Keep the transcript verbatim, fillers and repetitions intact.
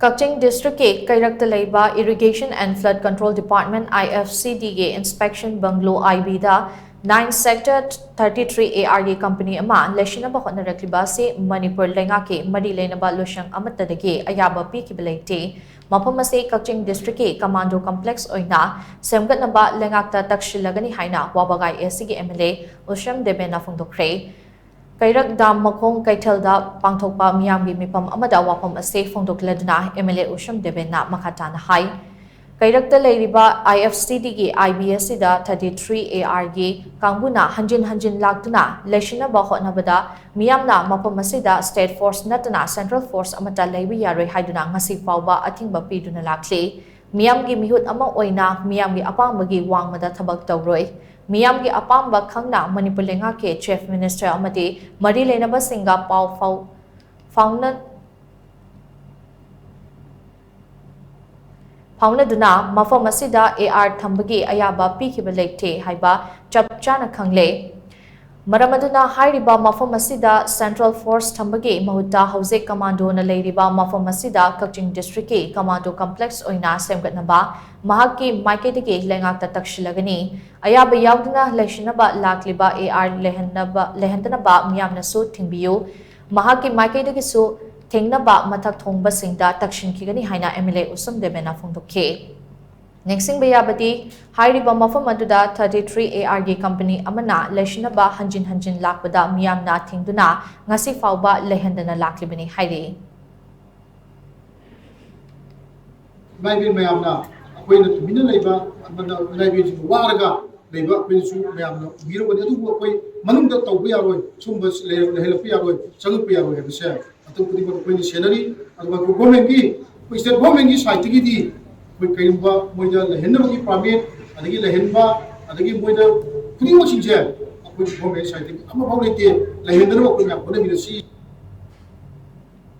ꯀꯛꯆꯤꯡ ꯗꯤꯁꯇ꯭ꯔꯤꯛꯀꯤ ꯀꯩꯔꯛꯇ ꯂꯩꯕ Irrigation and Flood Control Department, I F C D ꯒꯤ inspection bungalow, I B the nine sector thirty three A R ꯒꯤ company ꯑꯃ ꯂꯩꯁꯤꯟꯅꯕ ꯍꯣꯠꯅꯔꯛꯂꯤꯕ ꯑꯁꯤ ꯃꯅꯤꯄꯨꯔ ꯂꯩꯉꯥꯛꯀꯤ ꯃꯔꯤ ꯂꯩꯅꯕ ꯂꯣꯏꯁꯪ ꯑꯃꯠꯇꯗꯒꯤ ꯑꯌꯥꯕ ꯄꯤꯈꯤꯕ ꯂꯩꯇꯦ꯫ ꯃꯐꯝ ꯑꯁꯤ ꯀꯛꯆꯤꯡ ꯗꯤꯁꯇ꯭ꯔꯤꯛꯀꯤ ꯀꯃꯥꯟꯗꯣ ꯀꯝꯄ꯭ꯂꯦꯛꯁ ꯑꯣꯏꯅ ꯁꯦꯝꯒꯠꯅꯕ ꯂꯩꯉꯥꯛꯇ ꯇꯛꯁꯤꯜꯂꯒꯅꯤ ꯍꯥꯏꯅ ꯋꯥꯕꯒꯥꯏ A C ꯒꯤ M L A ꯎꯁꯝ ꯗꯦꯕꯦꯟꯅ ꯐꯣꯡꯗꯣꯛꯈ꯭ꯔꯦ꯫ ꯀꯩꯔꯛ ꯗꯥꯝ ꯃꯈꯣꯡ ꯀꯩꯊꯦꯜꯗ ꯄꯥꯡꯊꯣꯛꯄ ꯃꯤꯌꯥꯝꯒꯤ ꯃꯤꯐꯝ ꯑꯃꯗ ꯋꯥꯐꯝ ꯑꯁꯤ ꯐꯣꯡꯗꯣꯛꯂꯗꯨꯅ M L A ꯎꯁꯝ ꯗꯦꯕꯦꯟꯅ ꯃꯈꯥ ꯇꯥꯅ ꯍꯥꯏ, ꯀꯩꯔꯛꯇ ꯂꯩꯔꯤꯕ I F C D ꯒꯤ I B ꯑꯁꯤꯗ thirty three A R ꯒꯤ ꯀꯥꯡꯕꯨꯅ ꯍꯟꯖꯤꯟ ꯍꯟꯖꯤꯟ ꯂꯥꯛꯇꯨꯅ ꯂꯩꯁꯤꯟꯅꯕ ꯍꯣꯠꯅꯕꯗ ꯃꯤꯌꯥꯝꯅ ꯃꯐꯝ ꯑꯁꯤꯗ state force ꯅꯠꯇꯅ central force ꯑꯃꯠꯇ ꯂꯩꯕ ꯌꯥꯔꯣꯏ ꯍꯥꯏꯗꯨꯅ ꯉꯁꯤ ꯐꯥꯎꯕ ꯑꯊꯤꯡꯕ ꯄꯤꯗꯨꯅ ꯂꯥꯛꯂꯤ꯫ ꯃꯤꯌꯥꯝꯒꯤ ꯃꯤꯍꯨꯠ ꯑꯃ ꯑꯣꯏꯅ ꯃꯤꯌꯥꯝꯒꯤ ꯑꯄꯥꯝꯕꯒꯤ ꯋꯥꯡꯃꯗ ꯊꯕꯛ ꯇꯧꯔꯣꯏ꯫ ꯃꯤꯌꯥꯝꯒꯤ ꯑꯄꯥꯝꯕ ꯈꯪꯅ ꯃꯅꯤꯄꯨꯔ ꯂꯩꯉꯥꯛꯀꯤ Chief Minister ꯑꯃꯗꯤ ꯃꯔꯤ ꯂꯩꯅꯕꯁꯤꯡꯒ ꯄꯥꯎ ꯐꯥꯎ-, ꯐꯥꯎꯅ-, ꯐꯥꯎꯅꯗꯨꯅ ꯃꯐꯝ ꯑꯁꯤꯗ A R ꯊꯝꯕꯒꯤ ꯑꯌꯥꯕ ꯄꯤꯈꯤꯕ ꯂꯩꯇꯦ ꯍꯥꯏꯕ ꯆꯞ ꯆꯥꯅ ꯈꯪꯂꯦ꯫ ꯃꯔꯝ ꯑꯗꯨꯅ ꯍꯥꯏꯔꯤꯕ ꯃꯐꯝ ꯑꯁꯤꯗ central force ꯊꯝꯕꯒꯤ ꯃꯍꯨꯠꯇ ꯍꯧꯖꯤꯛ ꯀꯃꯥꯟꯗꯣꯅ ꯂꯩꯔꯤꯕ ꯃꯐꯝ ꯑꯁꯤꯗ ꯀꯛꯆꯤꯡ ꯗꯤꯁꯇ꯭ꯔꯤꯛꯀꯤ ꯀꯃꯥꯟꯗꯣ ꯀꯝꯄ꯭ꯂꯦꯛꯁ ꯑꯣꯏꯅ ꯁꯦꯝꯒꯠꯅꯕ ꯃꯍꯥꯛꯀꯤ ꯃꯥꯏꯀꯩꯗꯒꯤ ꯂꯩꯉꯥꯛꯇ ꯇꯛꯁꯤꯜꯂꯒꯅꯤ꯫ ꯑꯌꯥꯕ ꯌꯥꯎꯗꯅ ꯂꯩꯁꯤꯟꯅꯕ ꯂꯥꯛꯂꯤꯕ A R ꯂꯩꯍꯟꯅꯕ, ꯂꯩꯍꯟꯗꯅꯕ ꯃꯤꯌꯥꯝꯅꯁꯨ ꯊꯤꯡꯕꯤꯌꯨ꯫ ꯃꯍꯥꯛꯀꯤ ꯃꯥꯏꯀꯩꯗꯒꯤꯁꯨ ꯊꯤꯡꯅꯕ ꯃꯊꯛ ꯊꯣꯡꯕꯁꯤꯡꯗ ꯇꯛꯁꯤꯟꯈꯤꯒꯅꯤ ꯍꯥꯏꯅ M L A ꯎꯁꯝ ꯗꯦꯕꯦꯟꯅ ꯐꯣꯡꯗꯣꯛꯈꯤ꯫ ꯅꯤꯡꯁꯤꯡꯕ ꯌꯥꯕꯗꯤ, ꯍꯥꯏꯔꯤꯕ ꯃꯐꯝ ꯑꯗꯨꯗ thirty three A R ꯒꯤ ꯀꯝꯄꯅꯤ ꯑꯃꯅ ꯂꯩꯁꯤꯟꯅꯕ ꯍꯟꯖꯤꯟ ꯍꯟꯖꯤꯟ ꯂꯥꯛꯄꯗ ꯃꯤꯌꯥꯝꯅ ꯊꯤꯡꯗꯨꯅ ꯉꯁꯤ ꯐꯥꯎꯕ ꯂꯩꯍꯟꯗꯅ ꯂꯥꯛꯂꯤꯕꯅꯤ ꯍꯥꯏꯔꯤ꯫ ꯏꯃꯥ ꯏꯕꯦꯟ ꯃꯌꯥꯝꯅ ꯑꯩꯈꯣꯏꯅ ꯇꯨꯃꯤꯟꯅ ꯂꯩꯕ ꯑꯃꯅ ꯏꯃꯥ ꯏꯕꯦꯟꯁꯤꯡ ꯋꯥꯔꯒ ꯂꯩꯕ ꯑꯩꯈꯣꯏꯅꯁꯨ ꯃꯌꯥꯝꯅ ꯎꯕꯤꯔꯝꯒꯅꯤ꯫ ꯑꯗꯨꯕꯨ ꯑꯩꯈꯣꯏ ꯃꯅꯨꯡꯗ ꯇꯧꯕ ꯌꯥꯔꯣꯏ, ꯁꯨꯝꯕ ꯂꯩꯍꯜꯂꯛꯄ ꯌꯥꯔꯣꯏ, ꯆꯪꯉꯛꯄ ꯌꯥꯔꯣꯏ ꯍꯥꯏꯕꯁꯦ ꯃꯇꯝ ꯈꯨꯗꯤꯡꯃꯛ ꯑꯩꯈꯣꯏꯅ ꯁꯦꯟꯅꯔꯤ꯫ ꯑꯗꯨꯒ ꯑꯩꯈꯣꯏ ꯒꯣꯔꯃꯦꯟꯒꯤ, ꯑꯩꯈꯣꯏ ꯁ꯭ꯇꯦꯠ ꯒꯣꯔꯃꯦꯟꯒꯤ ꯁꯥꯏꯠꯇꯒꯤꯗꯤ ꯑꯩꯈꯣꯏ ꯀꯔꯤꯒꯨꯝꯕ ꯃꯣꯏꯗ ꯂꯩꯍꯟꯅꯕꯒꯤ ꯄꯥꯔꯃꯤꯠ, ꯑꯗꯒꯤ ꯂꯩꯍꯟꯕ, ꯑꯗꯒꯤ ꯃꯣꯏꯗ ꯈꯨꯗꯤꯡꯃꯛꯁꯤꯡꯁꯦ ꯑꯩꯈꯣꯏ ꯒꯣꯔꯃꯦꯟ ꯁꯥꯏꯠꯇꯒꯤ ꯑꯃꯐꯥꯎ ꯂꯩꯇꯦ꯫ ꯂꯩꯍꯟꯗꯅꯕ ꯑꯩꯈꯣꯏ ꯃꯌꯥꯝ ꯍꯣꯠꯅꯃꯤꯟꯅꯁꯤ꯫